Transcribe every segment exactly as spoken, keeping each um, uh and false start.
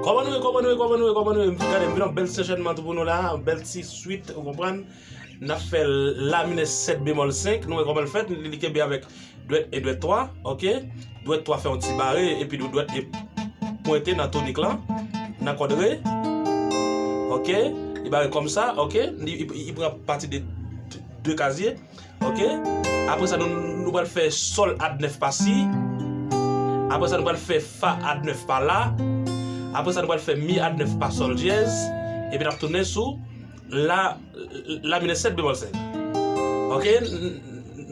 Kòman nou ye, kòman nou ye, kòman nou ye, kòman nou ye? Gade, m vin yon bèl ti anchenman tou pou nou la, yon bèl ti swit, ou konprann? N ap fè la minè sèt bemòl senk, nou wè kòman l fèt, li, li kenbe avèk dwèt e dwèt twa, oke? Dwèt twa fè yon ti bare, epi dwèt e pwente nan tonik lan, nan kòd re, oke? Li bare kòmsa, oke? Li, li, li pran pati de, de, de kazye. Oke? Apre sa, nou, nou pral fè sòl add nèf pa si. Apre sa, nou pral fè fa add nèf pa la. Apre sa, nou pral fè mi add nèf pa sòl dyèz. Epi n ap tounen sou la, la minè sèt bemòl senk. Oke? N,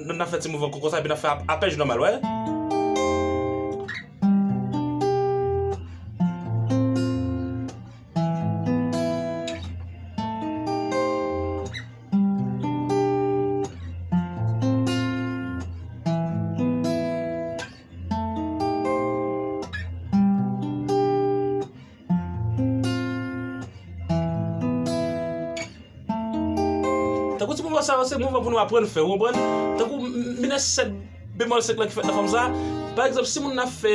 n, n ap fè ti mouvman konsa, epi n ap fè ap, apèj nòmal, wè? Tankou ti mouvman sa yo, se mouvman pou nou aprann fè, ou konprann? Tankou m, minè sèt bemòl senk la ki fèt nan fòm sa. Pa egzanp, si moun nan fè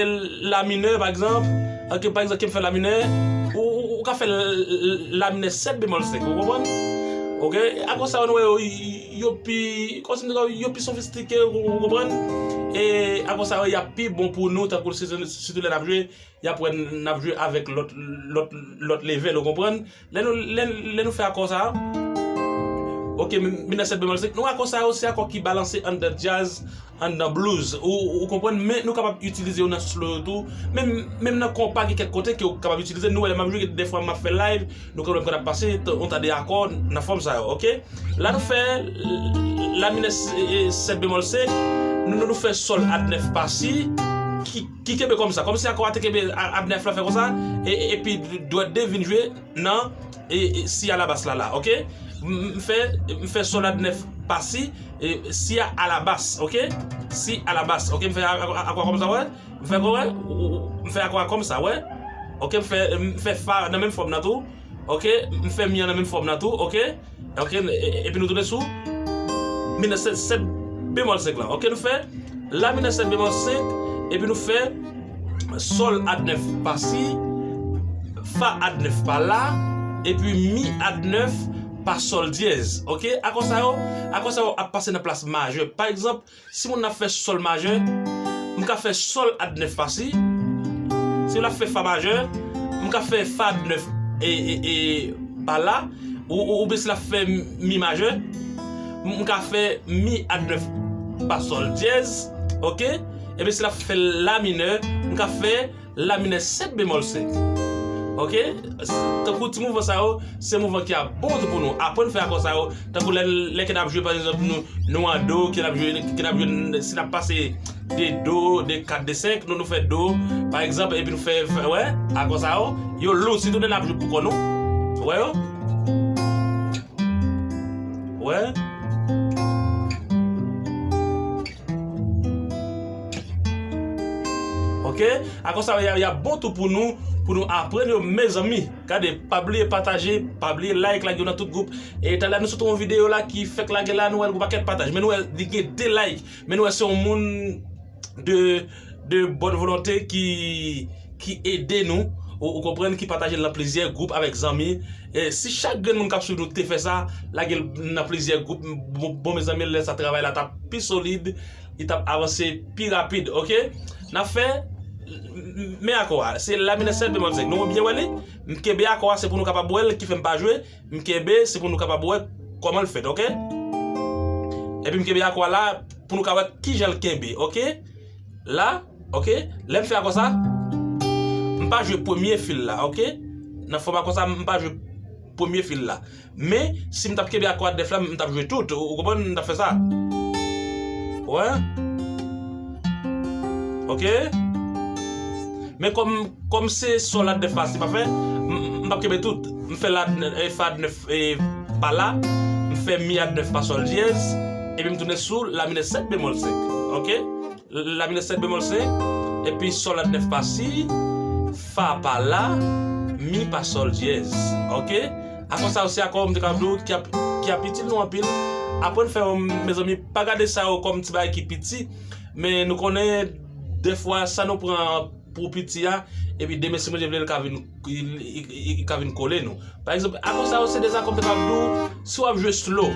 la minè, pa egzanp, oke, pa egzanp, ke m fè la minè, ou, ou, ou ka fè l, l, la minè sèt bemòl senk, ou konprann? Oke? Akò sa yo, nou wè yo, yo pi, kòmsi m di, yo pi sofistike, ou, ou konprann? E akò sa yo, y ap pi bon pou nou, tankou si, sitou lè n ap jwe, y ap wè n ap jwe avèk lòt, lòt, lòt level, ou konprann? Lè nou, lè, lè nou fè akò sa a, oke, minè sèt bemòl senk, nou akò sa yo, se akò ki balanse anndan djaz, anndan blues, ou, ou konprann? Men nou kapab itilize yo nan slow yo tou, menm, menm nan konpa, gen kèk kote ke ou kapab itilize, nou wè lè m ap jwe, dèfwa m ap fè live, nou konn wè m konn ap pase t, yon ta de akò nan fòm sa yo, oke? La nou fè la minè s, e, sèt bemòl senk, nou, nou, nou fè sòl add nèf pa si, ki, ki kenbe kòmsa, kòmsi akò a te kenbe a, add nèf la fè konsa, e, e, epi dwèt de vin jwe nan, e, e, si a la bas la, la, oke? M, m fè, m fè sòl add nèf pa si, e, si a, a la bas, oke? Si a la bas, oke? M fè a, a, a, akò a kòmsa, wè? M fè kò, wè? M fè akò a kòmsa, wè? Oke, m fè, m fè fa nan menm fòm nan tou. Oke, m fè mi an nan menm fòm nan tou, oke? Oke, e, e, epi nou tounen sou minè sèt, sèt bemòl senk lan. Oke, nou fè la minè sèt bemòl senk, epi nou fè sòl add nèf pa si, fa add nèf pa la, epi mi add nèf pa sòl dyèz. Oke, akò sa yo, akò sa yo ap pase nan plas majè. Pa egzanp, si moun nan ap fè sòl majè, m ka fè sòl add nèf pa si. Si l ap fè fa majè, m ka fè fa add nèf e, e, e, pa la. Ou, ou, oubyen si l ap fè mi majè, m, m ka fè mi add nèf pa sòl dyèz, oke? Ebyen si l ap fè la minè, m ka fè la minè sèt bemòl senk. Oke? Tankou ti mouvman sa yo, se mouvman ki ap bon tou pou nou. Aprann fè akò sa yo. Tankou lè, lè ke n ap jwe, pa egzanp, nou, nou an do, ke n ap jwe, ke n ap jwe, si n ap pase de do, de kat, de senk, nou, nou fè do, pa egzanp, epi nou fè, fè, wè, akò sa yo, yo lou, sitou lè n ap jwe pou kò nou. Ou wè yo? Ou wè? Oke? Akò sa yo, y a, y a bon tou pou nou, pou nou aprann yo, mezanmi. Gade, pa bliye pataje, pa bliye like, lage yo nan tout gwoup. E talè nou sot yon videyo la ki fèk lage la, nou wè l gon pakèt pataj. Men nou wè li gen de like. Men nou wè se yon moun de, de bòn volonte ki, ki ede nou, ou, ou konprann, ki pataje l nan plizyè gwoup avèk zanmi. E si chak grenn moun k ap swiv nou te fè sa, lage l nan plizyè gwoup, bon, bon, mezanmi, lè sa travay la t ap pi solid, li t ap avanse pi rapid, oke? N ap fè, m, m, men akò a, se la minè sèt bemòl senk. Nou byen wè li? M kenbe akò a, se pou nou kapab wè l, ki fè m pa jwe. M kenbe, se pou nou kapab wè kòman l fèt, oke? Epi m kenbe akò a la, pou nou ka wè kijan l kenbe, oke? La, oke? Lè m fè akò sa, m pa jwe premye fil la, oke? Nan fòm akò sa, m pa jwe premye fil la. Men, si m t ap kenbe akò add nèf la, m t ap jwe tout. Ou, ou konprann? M t ap fè sa. Wè? Oke? Men kòm, kòm se sòl add nèf pa si pa fè, m, m, m p ap kenbe tout. M fè la, e, fa add nèf, e, pa la. M fè mi add nèf pa sòl dyèz. Epi m tounen sou la minè sèt bemòl senk. Oke? La minè sèt bemòl senk, epi sòl add nèf pa si, fa pa la, mi pa sòl dyèz. Oke? Akò sa yo se akò m te kapab di w ki ap, ki ap itil nou anpil. Aprann fè yo, mezanmi, pa gade sa yo kòm ti bagay ki piti, men nou konnen dèfwa sa nou pran pou piti a, epi demen si Bondye vle, l ka vin, li, li, li, li ka vin kole nou. Pa egzanp, akò sa yo se de akò m te kapab di w, si w ap jwe slow.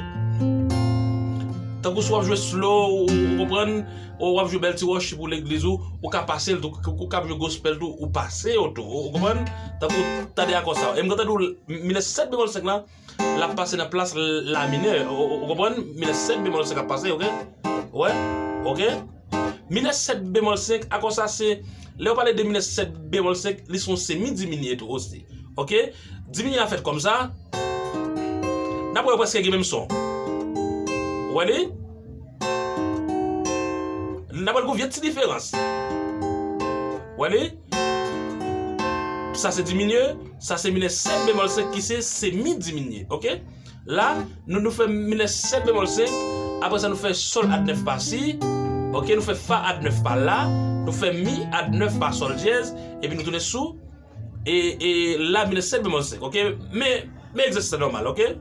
Tankou si w ap jwe slow, ou, ou konprann, ou w ap jwe bèl ti worship pou legliz ou, ou ka pase l tou, ou, ou k ap jwe gospel tou, ou pase yo tou, ou, ou konprann? Tankou, tande akò sa yo. E m kontan di w, minè sèt bemòl senk la, l ap pase nan plas la minè. Ou, ou, ou konprann? Minè sèt bemòl senk ap pase, oke? Wè? Oke? Minè sèt bemòl senk, akò sa se, lè yo pale de minè sèt bemòl senk, li se yon semi diminye tou osi. Oke? Diminye a fèt kòm sa. N ap wè yo prèske gen menm son. Ou wè li? N ap wè l gen yon vye ti diferans. Ou wè li? Sa se diminye, sa se minè sèt bemòl senk ki se semi diminye, oke? La, nou, nou fè minè sèt bemòl senk, apre sa nou fè sòl add nèf pa si, oke, nou fè fa add nèf pa la, nou fè mi add nèf pa sòl dyèz, epi nou tounen sou, e, e la minè sèt bemòl senk, oke? Men, men egzèsis la nòmal, oke?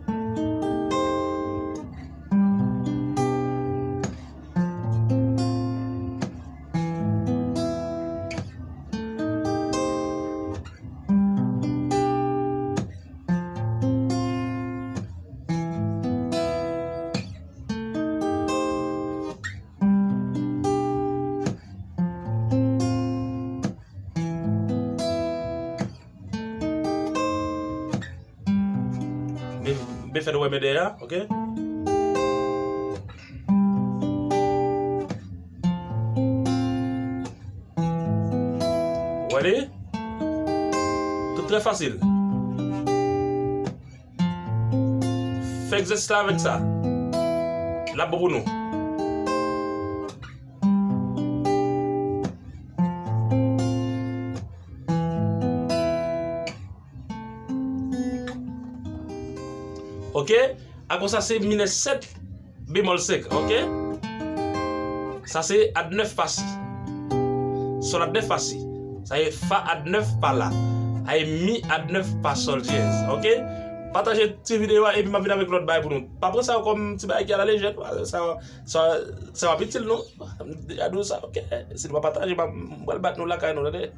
Men, men fè nou wè men dèyè a, oke? Wè li? Tout trè fasil. Fè egzèsis la avèk sa. L ap bon pou nou. Oke? Akò sa se minè sèt bemòl senk, oke? Sa se add nèf pa si. Sòl add nèf pa si. Sa se fa add nèf pa la. Sa se mi add nèf pa sòl dyèz, oke? Pataje ti videyo a epi m ap vin avèk lòt bagay pou nou. Pa pran sa yo kòm ti bagay ki alalejè, non. Sa, sa, sa w ap itil nou. M deja di w sa, oke? Si nou pa pataje, m ap, m pral bat nou lakay nou, tande?